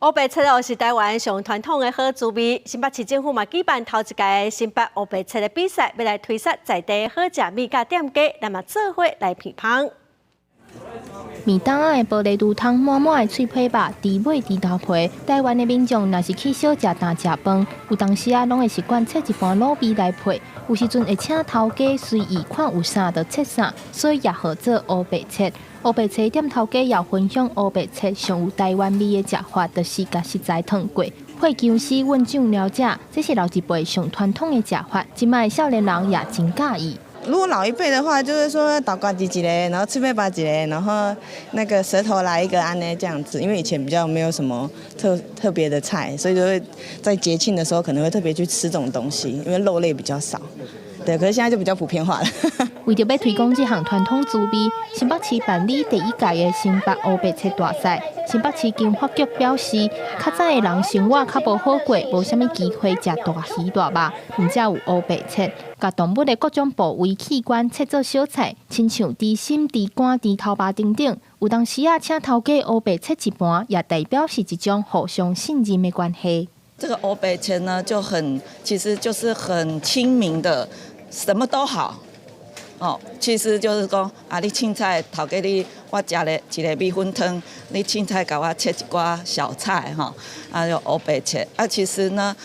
烏白切哦是台灣上傳統的好滋味。新北市政府嘛舉辦頭一屆新北烏白切的比賽，欲來推捒在地好食物佮店家，來嘛做伙來品芳。麵糭仔的玻璃櫥窗，滿滿的脆皮肉、豬尾、豬頭皮。台灣的民眾若是去小食攤食飯，有當時啊，攏會習慣切一盤滷味來配。有時陣會請頭家隨意看有啥就切啥，所以也號做烏白切。烏白切店頭家也分享烏白切上有台灣味的食法，就是共食材燙過，配薑絲溫醬料食，這是老一輩上傳統的食法。這擺少年人也真佮意。如果老一輩的話，就是說豆干一個，然後脆皮肉一個，然後那個舌頭來一個按呢這樣子。因為以前比較沒有什麼特別的菜，所以就會在節慶的時候可能會特別去吃這種東西，因為肉類比較少。對，可是現在就比較普遍化了。為著欲推廣這項傳統滋味，新北市辦理第一屆的新北烏白切大賽。新北市經發局表示，較早的人生活較無好過，無啥物機會食大魚大肉，毋才有烏白切，共動物的各種部位器官切做小菜，親像豬心、豬肝、豬頭肉等等。有當時啊，請頭家烏白切一盤，也代表是一種互相信任的關係。這個烏白切呢，就很，其實就是很親民的，什麼都好。哦，其實就是講啊，你凊彩頭家你，我食咧一个米粉湯，你凊彩共我切一寡小菜吼，啊就烏白切。啊，其實呢，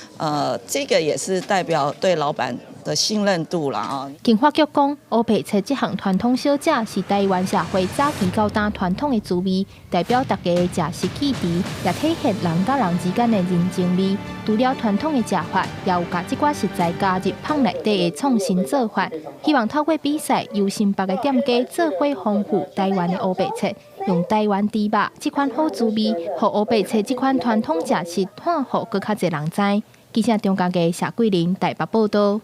這個也是代表對老闆的信任度啦。哦。經發局講，烏白切這項傳統小食是台灣社會早期到今傳統的滋味，代表大家的食食記憶，也體現人佮人之間的人情味。除了傳統的食法，也有共這寡食材加入麭內底的創新做法，希望透過比賽，由新北的店家做伙豐富台灣的烏白切，用台灣豬肉這款好滋味，予烏白切這款傳統食食，傳予閣較濟人知。記者張家傑、謝桂玲台北報道。